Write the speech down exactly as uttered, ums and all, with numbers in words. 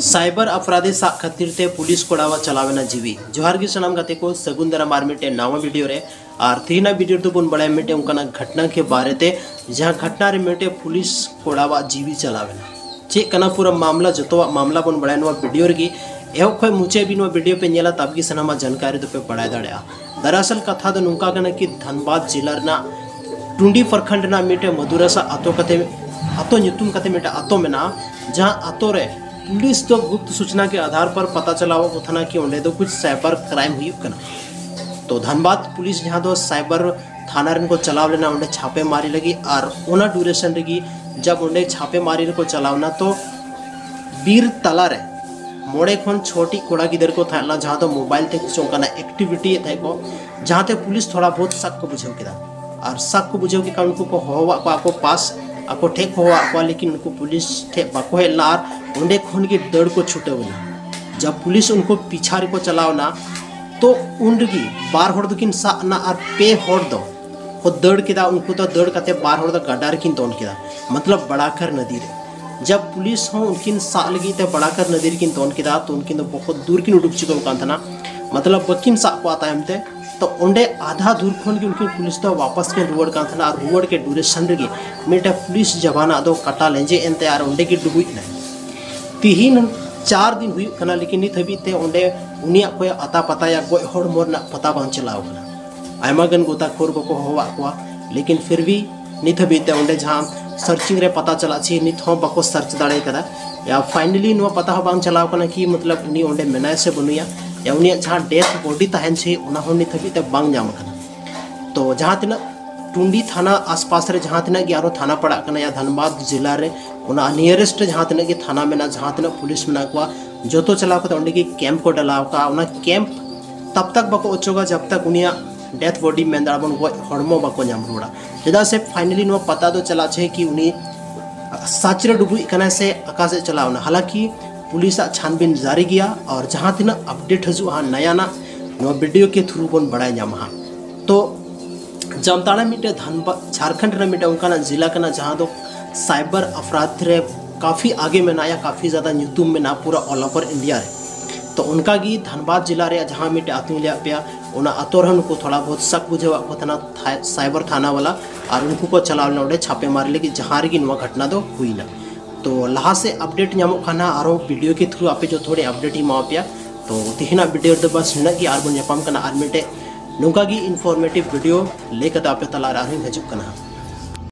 Cyber ᱟᱯᱨᱟᱫᱷᱤ ᱥᱟᱵ ᱠᱷᱟᱹᱛᱤᱨ ᱛᱮ ᱯᱩᱞᱤᱥ ᱠᱚᱲᱟᱣᱟᱜ ᱪᱟᱞᱟᱣᱮᱱᱟ ᱡᱤᱣᱤ᱾ ᱡᱚᱦᱟᱨ ᱜᱮ ᱥᱟᱱᱟᱢ ᱜᱟᱛᱮ ᱠᱚ, ᱥᱟᱹᱜᱩᱱ ᱫᱟᱨᱟᱢ ᱟᱨ ᱢᱤᱫᱴᱮᱱ ᱱᱟᱣᱟ ᱵᱷᱤᱰᱤᱭᱳ ᱨᱮ᱾ ᱟᱨ ᱛᱮᱦᱮᱧᱟᱜ ᱵᱷᱤᱰᱤᱭᱳ ᱨᱮᱫᱚ ᱵᱚᱱ ᱵᱟᱲᱟᱭᱟ ᱢᱤᱫᱴᱮᱱ ᱚᱱᱠᱟᱱᱟᱜ ᱜᱷᱚᱴᱱᱟ ᱠᱮ ᱵᱟᱨᱮ ᱛᱮ, ᱡᱟᱦᱟᱸ ᱜᱷᱚᱴᱱᱟ ᱨᱮ ᱢᱤᱫᱴᱮᱱ ᱯᱩᱞᱤᱥ ᱠᱚᱲᱟᱣᱟᱜ ᱡᱤᱣᱤ ᱪᱟᱞᱟᱣᱮᱱᱟ᱾ ᱪᱮᱫ ᱠᱟᱱᱟ ᱯᱩᱨᱟᱹ ᱢᱟᱢᱞᱟ, ᱡᱚᱛᱚᱣᱟᱜ ᱢᱟᱢᱞᱟ ᱵᱚᱱ ᱵᱟᱲᱟᱭᱟ ᱱᱚᱣᱟ ᱵᱷᱤᱰᱤᱭᱳ ᱨᱮᱜᱮ᱾ ᱮᱦᱚᱵ ᱠᱷᱚᱱ ᱢᱩᱪᱟᱹᱫ ᱦᱟᱹᱵᱤᱡ ᱱᱚᱣᱟ ᱵᱷᱤᱰᱤᱭᱳ ᱯᱮ ᱧᱮᱞᱟ, ᱛᱟᱵ ᱜᱮ ᱥᱟᱱᱟᱢᱟᱜ ᱡᱟᱱᱠᱟᱨᱤ ᱫᱚᱯᱮ ᱵᱟᱲᱟᱭ ᱫᱟᱲᱮᱭᱟᱜᱼᱟ᱾ ᱫᱟᱨᱟᱥᱚᱞ ᱠᱟᱛᱷᱟ ᱫᱚ ᱱᱚᱝᱠᱟ ᱠᱟᱱᱟ ᱠᱤ ᱫᱷᱟᱱᱵᱟᱫᱽ ᱡᱮᱞᱟ ᱨᱮᱱᱟᱜ ᱴᱩᱸᱰᱤ ᱯᱨᱚᱠᱷᱚᱸᱰ ᱨᱮᱱᱟᱜ ᱢᱤᱫᱴᱮᱱ ᱢᱟᱫᱩᱨᱟᱥᱟ ᱟᱛᱳ ᱠᱟᱛᱮ, ᱟᱛᱳ ᱧᱩᱛᱩᱢ ᱠᱟᱛᱮ ᱢᱤᱫᱴᱮᱱ ᱟᱛᱳ ᱢᱮᱱᱟᱜᱼᱟ, ᱡᱟᱦᱟᱸ ᱟᱛᱳ ᱨᱮ ᱯᱩᱞᱤᱥ ᱫᱚ ᱜᱩᱯᱛ ᱥᱩᱪᱱᱟ ᱠᱮ ᱟᱫᱷᱟᱨ ᱯᱟᱨ ᱯᱟᱛᱟ ᱪᱟᱞᱟᱣ ᱠᱚ ᱛᱟᱦᱮᱱᱟ ᱠᱤ ᱚᱸᱰᱮ ᱫᱚ ᱠᱩᱪ ᱥᱟᱭᱵᱟᱨ ᱠᱨᱟᱭᱤᱢ ᱦᱩᱭᱩᱜ ᱠᱟᱱᱟ᱾ ᱛᱚ ᱫᱷᱟᱱᱵᱟᱫᱽ ᱯᱩᱞᱤᱥ ᱡᱟᱦᱟᱸ ᱫᱚ ᱥᱟᱭᱵᱟᱨ ᱛᱷᱟᱱᱟ ᱨᱮᱱ ᱠᱚ ᱪᱟᱞᱟᱣ ᱞᱮᱱᱟ ᱚᱸᱰᱮ ᱪᱷᱟᱯᱮ ᱢᱟᱨᱤ ᱞᱟᱹᱜᱤᱫ, ᱟᱨ ᱚᱱᱟ ᱰᱩᱨᱮᱥᱚᱱ ᱨᱮᱜᱮ ᱡᱟᱵ ᱚᱸᱰᱮ ᱪᱷᱟᱯᱮ ᱢᱟᱨᱤ ᱨᱮᱠᱚ ᱪᱟᱞᱟᱣ ᱮᱱᱟ, ᱛᱚ ᱵᱤᱨ ᱛᱟᱞᱟᱨᱮ ᱢᱚᱬᱮ ᱠᱷᱚᱱ ᱪᱷᱚᱴᱤ ᱠᱚᱲᱟ ᱜᱤᱫᱟᱹᱨ ᱠᱚ ᱛᱟᱦᱮᱸ ᱞᱮᱱᱟ, ᱡᱟᱦᱟᱸ ᱫᱚ ᱢᱳᱵᱟᱭᱤᱞ ᱛᱮ ᱠᱤᱪᱷᱩ ᱚᱱᱠᱟᱱᱟᱜ ᱮᱠᱴᱤᱵᱷᱤᱴᱤ ᱮᱫ ᱛᱟᱦᱮᱸ ᱠᱚ, ᱡᱟᱦᱟᱸᱛᱮ ᱯᱩᱞᱤᱥ ᱛᱷᱚᱲᱟ ᱵᱚᱦᱩᱛ ᱥᱟᱠ ᱠᱚ ᱵᱩᱡᱷᱟᱹᱣ ᱠᱮᱫᱟ᱾ ᱟᱨ ᱥᱟᱠ ᱠᱚ ᱵᱩᱡᱷᱟᱹᱣ ᱠᱮᱫ ᱠᱷᱟᱱ ᱩᱱᱠᱩ ᱠᱚ ᱦᱚᱦᱚᱣᱟᱫ ᱠᱚᱣᱟ ᱟᱠᱚ ᱯᱟᱥ, ᱟᱠᱚ ᱴᱷᱮᱡ ᱠᱚ ᱦᱚᱦᱚᱣᱟᱫ ᱠᱚᱣᱟ, ᱞᱮᱠᱤᱱ ᱩᱱᱠᱩ ᱯᱩᱞᱤᱥ ᱴᱷᱮᱡ ᱵᱟᱠᱚ ᱦᱮᱡ ᱞᱮᱱᱟ ᱟᱨ ᱚᱸᱰᱮ ᱠᱷᱚᱱ ᱜᱮ ᱫᱟᱹᱲ ᱠᱚ ᱪᱷᱩᱴᱟᱹᱣ ᱮᱱᱟ᱾ ᱡᱟᱵ ᱯᱩᱞᱤᱥ ᱩᱱᱠᱩ ᱯᱤᱪᱷᱟ ᱨᱮᱠᱚ ᱪᱟᱞᱟᱣ ᱮᱱᱟ, ᱛᱚ ᱩᱱ ᱨᱮᱜᱮ ᱵᱟᱨ ᱦᱚᱲ ᱫᱚᱠᱤᱱ ᱥᱟᱵ ᱮᱱᱟ ᱟᱨ ᱯᱮ ᱦᱚᱲ ᱫᱚ ᱠᱚ ᱫᱟᱹᱲ ᱠᱮᱫᱟ᱾ ᱩᱱᱠᱩ ᱫᱚ ᱫᱟᱹᱲ ᱠᱟᱛᱮ ᱵᱟᱨ ᱦᱚᱲ ᱫᱚ ᱜᱟᱰᱟ ᱨᱮᱠᱤᱱ ᱫᱚᱱ ᱠᱮᱫᱟ, ᱢᱚᱛᱞᱚᱵ ᱵᱟᱲᱟᱠᱟᱨ ᱱᱚᱫᱤ ᱨᱮ᱾ ᱡᱟᱵ ᱯᱩᱞᱤᱥ ᱦᱚᱸ ᱩᱱᱠᱤᱱ ᱥᱟᱵ ᱞᱟᱹᱜᱤᱫ ᱛᱮ ᱵᱟᱲᱟᱠᱟᱨ ᱱᱚᱫᱤ ᱨᱮᱠᱤᱱ ᱫᱚᱱ ᱠᱮᱫᱟ, ᱛᱚ ᱩᱱᱠᱤᱱ ᱫᱚ ᱵᱚᱦᱩᱛ ᱫᱩᱨ ᱠᱤᱱ ᱩᱰᱩᱠ ᱪᱩᱠᱟᱹᱣ ᱟᱠᱟᱱ ᱛᱟᱦᱮᱱᱟ, ᱢᱚᱛᱞᱚᱵ ᱵᱟᱹᱠᱤᱱ ᱥᱟᱵ ᱠᱚᱣᱟ ᱛᱟᱭᱚᱢ ᱛᱮ᱾ ᱛᱚ ᱚᱸᱰᱮ ᱟᱫᱷᱟ ᱫᱩᱨ ᱠᱷᱚᱱ ᱜᱮ ᱩᱱᱠᱤᱱ ᱯᱩᱞᱤᱥ ᱫᱚ ᱣᱟᱯᱟᱥ ᱠᱤᱱ ᱨᱩᱣᱟᱹᱲ ᱠᱟᱱ ᱛᱟᱦᱮᱱᱟ, ᱟᱨ ᱨᱩᱣᱟᱹᱲ ᱠᱮ ᱰᱩᱨᱮᱥᱚᱱ ᱨᱮᱜᱮ ᱢᱤᱫᱴᱟᱝ ᱯᱩᱞᱤᱥ ᱡᱟᱣᱟᱱᱟᱜ ᱫᱚ ᱠᱟᱴᱟ ᱞᱮᱸᱡᱮᱫ ᱮᱱ ᱛᱟᱭᱟ ᱟᱨ ᱚᱸᱰᱮ ᱜᱮ ᱰᱩᱵᱩᱡ ᱮᱱᱟᱭ᱾ ᱛᱤᱦᱤᱧ ᱪᱟᱨ ᱫᱤᱱ ᱦᱩᱭᱩᱜ ᱠᱟᱱᱟ, ᱞᱮᱠᱤᱱ ᱱᱤᱛ ᱦᱟᱹᱵᱤᱡ ᱛᱮ ᱚᱸᱰᱮ ᱩᱱᱤᱭᱟᱜ ᱠᱚᱭ ᱟᱛᱟ ᱯᱟᱛᱟᱭᱟ, ᱜᱚᱡ ᱦᱚᱲᱢᱚ ᱨᱮᱱᱟᱜ ᱯᱟᱛᱟ ᱵᱟᱝ ᱪᱟᱞᱟᱣ ᱟᱠᱟᱱᱟ᱾ ᱟᱭᱢᱟ ᱜᱟᱱ ᱜᱚᱛᱟᱠᱷᱚᱨ ᱠᱚᱠᱚ ᱦᱚᱦᱚᱣᱟᱫ ᱠᱚᱣᱟ, ᱞᱮᱠᱤᱱ ᱯᱷᱤᱨ ᱵᱷᱤ ᱱᱤᱛ ᱦᱟᱹᱵᱤᱡ ᱛᱮ ᱚᱸᱰᱮ ᱡᱟᱦᱟᱸ ᱥᱟᱨᱪᱤᱝ ᱨᱮ ᱯᱟᱛᱟ ᱪᱟᱞᱟᱜ ᱪᱮ ᱱᱤᱛ ᱦᱚᱸ ᱵᱟᱠᱚ ᱥᱟᱨᱪ ᱫᱟᱲᱮ ᱠᱟᱫᱟ᱾ ᱭᱟ ᱯᱷᱟᱭᱱᱟᱞᱤ ᱱᱚᱣᱟ ᱯᱟᱛᱟ ᱦᱚᱸ ᱵᱟᱝ ᱪᱟᱞᱟᱣ ᱠᱟᱱᱟ ᱠᱤ ᱢᱚᱛᱞᱚᱵ ᱩᱱᱤ ᱚᱸᱰᱮ ᱢᱮᱱᱟᱭᱟ ᱥᱮ ᱵᱟᱹᱱᱩᱭᱟ, ᱭᱟ ᱩᱱᱤᱭᱟᱜ ᱡᱟᱦᱟᱸ ᱰᱮᱛᱷ ᱵᱚᱰᱤ ᱛᱟᱦᱮᱱ ᱪᱮ ᱚᱱᱟ ᱦᱚᱸ ᱱᱤᱛ ᱦᱟᱹᱵᱤᱡ ᱛᱮ ᱵᱟᱝ ᱧᱟᱢ ᱟᱠᱟᱱᱟ᱾ ᱛᱚ ᱡᱟᱦᱟᱸ ᱛᱤᱱᱟᱹᱜ ᱴᱩᱸᱰᱤ ᱛᱷᱟᱱᱟ ᱟᱥᱯᱟᱥ ᱨᱮ ᱡᱟᱦᱟᱸ ᱛᱤᱱᱟᱹᱜ ᱜᱮ ᱟᱨᱦᱚᱸ ᱛᱷᱟᱱᱟ ᱯᱟᱲᱟᱜ ᱠᱟᱱᱟ ᱭᱟ ᱫᱷᱟᱱᱵᱟᱫᱽ ᱡᱮᱞᱟ ᱨᱮ, ᱚᱱᱟ ᱱᱤᱭᱟᱨᱮᱥᱴ ᱨᱮ ᱡᱟᱦᱟᱸ ᱛᱤᱱᱟᱹᱜ ᱜᱮ ᱛᱷᱟᱱᱟ ᱢᱮᱱᱟᱜᱼᱟ, ᱡᱟᱦᱟᱸ ᱛᱤᱱᱟᱹᱜ ᱯᱩᱞᱤᱥ ᱢᱮᱱᱟᱜ ᱠᱚᱣᱟ, ᱡᱚᱛᱚ ᱪᱟᱞᱟᱣ ᱠᱟᱛᱮ ᱚᱸᱰᱮ ᱜᱮ ᱠᱮᱢᱯ ᱠᱚ ᱰᱟᱞᱟᱣ ᱠᱟᱜᱼᱟ᱾ ᱚᱱᱟ ᱠᱮᱢᱯ ᱛᱟᱵ ᱛᱟᱠ ᱵᱟᱠᱚ ᱚᱪᱚᱜᱟ ᱡᱟᱵ ᱛᱟᱠ ᱩᱱᱤᱭᱟᱜ ᱰᱮᱛᱷ ᱵᱚᱰᱤ ᱢᱮᱱ ᱫᱟᱲᱮᱭᱟᱜᱼᱟ ᱵᱚᱱ ᱜᱚᱡ ᱦᱚᱲᱢᱚ ᱵᱟᱠᱚ ᱧᱟᱢ ᱨᱩᱣᱟᱹᱲᱟ᱾ ᱪᱮᱫᱟᱜ ᱥᱮ ᱯᱷᱟᱭᱱᱟᱞᱤ ᱱᱚᱣᱟ ᱯᱟᱛᱟ ᱫᱚ ᱪᱟᱞᱟᱜ ᱪᱟᱦᱮ ᱠᱤ ᱩᱱᱤ ᱥᱟᱪ ᱨᱮ ᱰᱩᱵᱩᱡ ᱠᱟᱱᱟᱭ ᱥᱮ ᱚᱠᱟ ᱥᱮᱫ ᱪᱟᱞᱟᱣ ᱮᱱᱟ᱾ ᱦᱟᱞᱟᱸᱠᱤ ᱯᱩᱞᱤᱥᱟᱜ ᱪᱷᱟᱱᱵᱤᱱ ᱡᱟᱹᱨᱤ ᱜᱮᱭᱟ ᱟᱨ ᱡᱟᱦᱟᱸ ᱛᱤᱱᱟᱹᱜ ᱟᱯᱰᱮᱴ ᱦᱤᱡᱩᱜᱼᱟ ᱱᱟᱭᱟ ᱱᱟᱜ, ᱱᱚᱣᱟ ᱵᱷᱤᱰᱤᱭᱳ ᱠᱮ ᱛᱷᱨᱩ ᱵᱚᱱ ᱵᱟᱲᱟᱭ ᱧᱟᱢᱟ ᱦᱟᱸᱜ᱾ ᱛᱚ ᱡᱟᱢᱛᱟᱲᱟ ᱢᱤᱫᱴᱮᱱ ᱫᱷᱟᱱᱵᱟᱫᱽ ᱡᱷᱟᱲᱠᱷᱚᱸᱰ ᱨᱮ ᱢᱤᱫᱴᱮᱱ ᱚᱱᱠᱟᱱᱟᱜ ᱡᱮᱞᱟ ᱠᱟᱱᱟ ᱡᱟᱦᱟᱸ ᱫᱚ ᱥᱟᱭᱵᱟᱨ ᱟᱯᱨᱟᱫᱷ ᱨᱮ ᱠᱟᱯᱷᱤ ᱟᱜᱮ ᱢᱮᱱᱟᱜᱼᱟ, ᱠᱟᱯᱷᱤ ᱡᱟᱫᱟ ᱧᱩᱛᱩᱢ ᱢᱮᱱᱟᱜᱼᱟ ᱯᱩᱨᱟ all over India ᱨᱮ᱾ ᱛᱚ ᱚᱱᱠᱟ ᱜᱮ ᱫᱷᱟᱱᱵᱟᱫᱽ ᱡᱤᱞᱟ ᱨᱮᱭᱟᱜ ᱡᱟᱦᱟᱸ ᱢᱤᱫᱴᱮᱡ ᱟᱹᱛᱩᱧ ᱞᱟᱹᱭᱟᱫ ᱯᱮᱭᱟ, ᱚᱱᱟ ᱟᱹᱛᱩ ᱨᱮᱦᱚᱸ ᱱᱩᱠᱩ ᱛᱷᱚᱲᱟ ᱵᱚᱦᱩᱛ ᱥᱟᱠ ᱵᱩᱡᱷᱟᱹᱣᱟᱜ ᱠᱚ ᱛᱟᱦᱮᱱᱟ, ᱛᱷᱟ- cyber ᱛᱷᱟᱱᱟ ᱣᱟᱞᱟ, ᱟᱨ ᱩᱱᱠᱩ ᱠᱚ ᱪᱟᱞᱟᱣ ᱞᱮᱱᱟ ᱚᱸᱰᱮ ᱪᱷᱟᱯᱮ ᱢᱟᱨ ᱞᱟᱹᱜᱤᱫ, ᱡᱟᱦᱟᱸ ᱨᱮᱜᱮ ᱱᱚᱣᱟ ᱜᱷᱚᱴᱱᱟ ᱫᱚ ᱦᱩᱭᱱᱟ᱾ ᱛᱚ ᱞᱟᱦᱟ ᱥᱮᱫ update ᱧᱟᱢᱚᱜ ᱠᱟᱱᱟ, ᱟᱨᱦᱚᱸ video ᱠᱮ through ᱟᱯᱮ ᱡᱚᱛᱚ ᱦᱚᱲᱤᱧ update ᱤᱧ ᱮᱢᱟ ᱯᱮᱭᱟ᱾ ᱛᱚ ᱛᱮᱦᱮᱧᱟᱜ video ᱨᱮᱫᱚ ᱵᱟᱥ ᱱᱤᱱᱟᱹᱜ ᱜᱮ, ᱟᱨ ᱵᱚᱱ ᱧᱟᱯᱟᱢ ᱠᱟᱱᱟ ᱟᱨ ᱢᱤᱫᱴᱮᱡ ᱱᱚᱝᱠᱟ ᱜᱮ informative video ᱞᱟᱹᱭ ᱠᱟᱛᱮ ᱟᱯᱮ ᱛᱟᱞᱟ ᱨᱮ ᱟᱨᱦᱚᱸᱧ ᱦᱤᱡᱩᱜ ᱠᱟᱱᱟ ᱦᱟᱸᱜ᱾